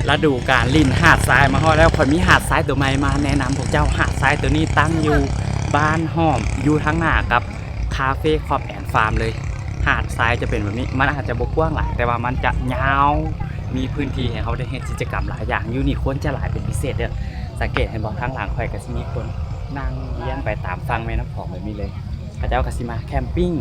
ລະດູການຫຼິ້ນຫາດຊາຍມາຮອດແລ້ວ, ຂ້ອຍມີຫາດຊາຍໂຕໃໝ່ມາແນະນຳພວກເຈົ້າ. ຫາດຊາຍໂຕນີ້ຕັ້ງຢູ່ບ້ານຫ້ອມ ຢູ່ທາງໜ້າກັບຄາເຟຄອບແອນຟາມເລີຍ. ຫາດຊາຍຈະເປັນແບບນີ້, ມັນອາດຈະບໍ່ກວ້າງຫຼາຍ ແຕ່ວ່າມັນຈະຍາວ, ມີພື້ນທີ່ໃຫ້ເຮົາໄດ້ເຮັດກິດຈະກຳຫຼາຍຢ່າງ. ຢູ່ນີ້ຄົນຈະຫຼາຍເປັນພິເສດເດີ້. ສັງເກດເຫັນບໍ່? ທາງຫຼັງຂ້ອຍກໍຊິມີຄົນນັ່ງລຽນໄປຕາມຝັ່ງແມ່ນ້ຳຂອງແບບນີ້ເລີຍ. ເຂົາເຈົ້າກໍຊິມາແຄມປິງ,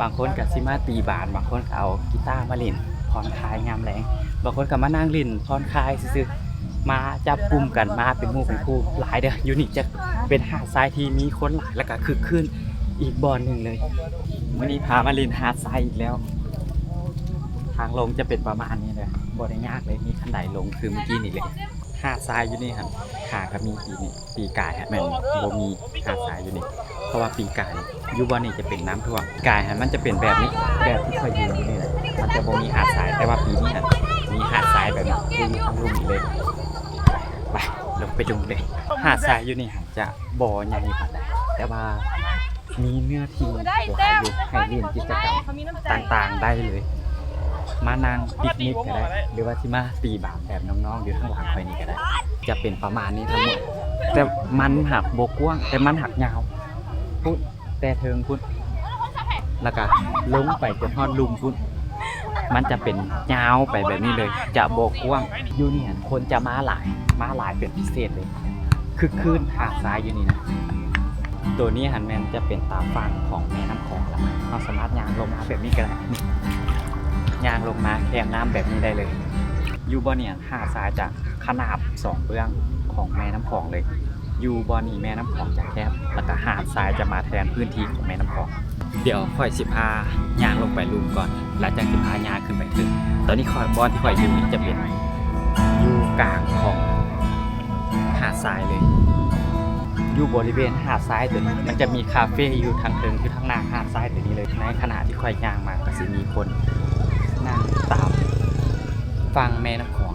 ບາງຄົນກໍຊິມາຕີບານ, ບາງຄົນກໍເອົາກີຕາມາຫຼິ້ນຜ່ອນຄາຍຍາມແລງ, ບາງຄົນກໍມານັ່ງຫຼິ້ນຜ່ອນຄາຍຊື່ໆ, ມາຈັບກຸ່ມກັນ, ມາເປັນໝູ່ເປັນຄູ່ຫຼາຍເດີ້. ຢູ່ນີ້ຈະເປັນຫາດຊາຍທີ່ມີຄົນຫຼາຍ ແລ້ວກໍຄຶກຄື້ນອີກບ່ອນໜຶ່ງເລີຍ. ມື້ນີ້ພາມາຫຼິ້ນຫາດຊາຍອີກແລ້ວ. ທາງລົງຈະເປັນປະມານນີ້ເດີ້, ບໍ່ໄດ້ຍາກເລີຍ, ມີຂັ້ນໄດລົງຄືມື້ກີ້ນີ້ເລີຍ. ຫາດຊາຍຢູ່ນີ້ຫັ້ນ ຫາກໍມີປີນີ້, ປີກາຍຫັ້ນແມ່ນບໍ່ມີຫາດຊາຍຢູ່ນີ້, ເພາະວ່າປີກາຍຢູ່ບ່ອນນີ້ຈະເປັນນ້ຳຖ້ວມ. ກາຍຫັ້ນມັນຈະເປັນແບບນີ້, ແບບທີ່ຂ້ອຍຢືນຢູ່ນີ້ແຫຼະ, ມັນຈະບໍ່ມີຫາດຊາຍ, ແຕ່ວ່າປີນີ້ຫັ້ນມີຫາດຊາຍແບບນີ້, ຄືຢູ່ທາງລຸ່ມນີ້ເລີຍ. ໄປ ລົງໄປເບິ່ງເດີ້. ຫາດຊາຍຢູ່ນີ້ຫັ້ນຈະບໍ່ໃຫຍ່ປານໃດ, ແຕ່ວ່າ ມີເນື້ອທີ່ຫຼາຍຢູ່ໃຫ້ຫຼິ້ນກິດຈະກຳຕ່າງໆໄດ້ເລີຍ. ມານັ່ງປິກນິກກໍໄດ້ ຫຼືວ່າຊິມາຕີບານແບບນ້ອງໆຢູ່ທາງຫຼັງຂ້ອຍນີ້ກໍໄດ້. ຈະເປັນປະມານນີ້ທັງໝົດ, ແຕ່ມັນຫາກບໍ່ກວ້າງ, ແຕ່ມັນຫາກຍາວພຸ້ນ, ແຕ່ເທິງພຸ້ນ ແລ້ວກະລົງໄປຈົນຮອດລຸ່ມພຸ້ນ. ມັນຈະເປັນຍາວໄປແບບນີ້ເລີຍ, ຈະບໍ່ກວ້າງ. ຢູ່ນີ້ຫັ້ນຄົນຈະມາຫຼາຍ, ມາຫຼາຍເປັນພິເສດເລີຍ. ຄຶກຄື້ນຫາດຊາຍຢູ່ນີ້ນະ. ໂຕນີ້ຫັ້ນແມ່ນຈະເປັນຕາຝັ່ງຂອງແມ່ນ້ຳຂອງລະ, ເຮົາສາມາດຍ່າງລົງມາແບບນີ້ກໍໄດ້, ຍ່າງລົງມາແຄມນ້ຳແບບນີ້ໄດ້ເລີຍ. ຢູ່ບ່ອນນີ້ຫັ້ນຫາດຊາຍຈະຂະໜາບສອງເບື້ອງຂອງແມ່ນ້ຳຂອງເລີຍ. ຢູ່ບ່ອນນີ້ແມ່ນ້ຳຂອງຈະແຄບ, ແລ້ວກະຫາດຊາຍຈະມາແທນພື້ນທີ່ຂອງແມ່ນ້ຳຂອງ. ດຽວຂ້ອຍຊິພາຍ່າງລົງໄປລຸ່ມກ່ອນ, ແລ້ວຈັ່ງຊິພາຍ່າງຂຶ້ນໄປເທິງ. ຕອນນີ້ຂ້ອຍ, ບ່ອນທີ່ຂ້ອຍຢູ່ນີ້ຈະເປັນຢູ່ກາງຂອງຫາດຊາຍເລີຍ. ຢູ່ບໍລິເວນຫາດຊາຍໂຕນີ້ ມັນຈະມີຄາເຟຢູ່ທາງເທິງ, ຢູ່ທາງໜ້າຫາດຊາຍໂຕນີ້ເລີຍ. ໃນຂະນະທີ່ຂ້ອຍຍ່າງມາ ກໍຊິມີຄົນນັ່ງຕາມຝັ່ງແມ່ນ້ຳຂອງ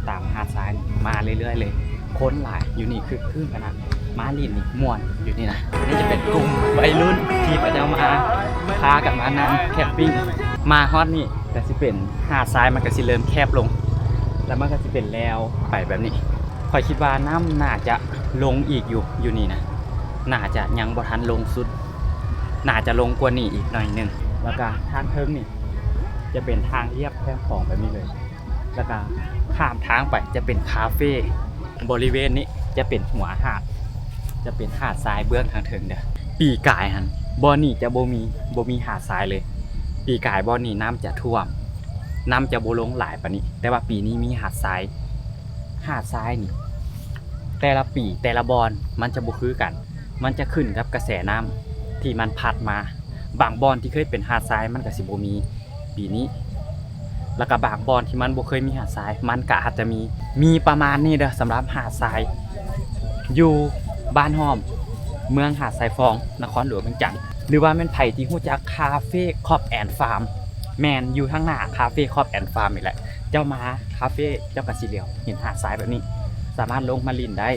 ຕາມຫາດຊາຍມາເລື້ອຍໆເລີຍ. ຄົນຫຼາຍ, ຢູ່ນີ້ຄຶກຄື້ນຂະໜາດ, ມາຫຼິ້ນນີ້ມ່ວນຢູ່ນີ້ນະ. ນີ້ຈະເປັນກຸ່ມໄວລຸ້ນທີ່ເຂົາເຈົ້າມາ ພາກັນມານັ່ງແຄມປິງ. ມາຮອດນີ້ກໍຊິເປັນຫາດຊາຍ, ມັນກໍຊິເລີ່ມແຄບລົງ ແລ້ວມັນກໍຊິເປັນແລວໄປແບບນີ້. ຂ້ອຍຄິດວ່ານ້ຳໜ້າຈະລົງອີກຢູ່, ຢູ່ນີ້ນະ, ໜ້າຈະຍັງບໍ່ທັນລົງສຸດ, ໜ້າຈະລົງກວ່ານີ້ອີກໜ້ອຍໜຶ່ງ. ແລ້ວກໍທາງເທິງນີ້ຈະເປັນທາງລຽບແຄມຂອງແບບນີ້ເລີຍ. ແລ້ວກະຂ້າມທາງໄປຈະເປັນຄາເຟ. ບໍລິເວນນີ້ຈະເປັນຫົວຫາດ, ຈະເປັນຫາດຊາຍເບື້ອງທາງເທິງເດີ້. ປີກາຍຫັ້ນ ບ່ອນນີ້ຈະບໍ່ມີ, ບໍ່ມີຫາດຊາຍເລີຍ. ປີກາຍບ່ອນນີ້ນ້ຳຈະຖ້ວມ, ນ້ຳຈະບໍ່ລົງຫຼາຍປານນີ້, ແຕ່ວ່າປີນີ້ມີຫາດຊາຍ. ຫາດຊາຍນີ້ ແຕ່ລະປີ ແຕ່ລະບ່ອນມັນຈະບໍ່ຄືກັນ, ມັນຈະຂຶ້ນກັບກະແສນ້ຳທີ່ມັນພັດມາ. ບາງບ່ອນທີ່ເຄີຍເປັນຫາດຊາຍ ມັນກະຊິບໍ່ມີປີນີ້, ແລ້ວກະບາງບ່ອນທີ່ມັນບໍ່ເຄີຍມີຫາດຊາຍ ມັນກະອາດຈະມີ. ມີປະມານນີ້ເດີ້ ສຳລັບຫາດຊາຍ ຢູ່ບ້ານຫ້ອມ ເມືອງຫາດຊາຍຟອງ ນະຄອນຫຼວງວຽງຈັນ. ຫຼືວ່າແມ່ນໃຜທີ່ຮູ້ຈັກຄາເຟຄອບແອນຟາມ, ແມ່ນຢູ່ທາງໜ້າຄາເຟຄອບແອນຟາມນີ້ແຫຼະ. ເຈົ້າມາຄາເຟເຈົ້າກະຊິຫຼຽວເຫັນຫາດຊາຍແບບນີ້, ສາມາດລົງມາຫຼິ້ນໄດ້.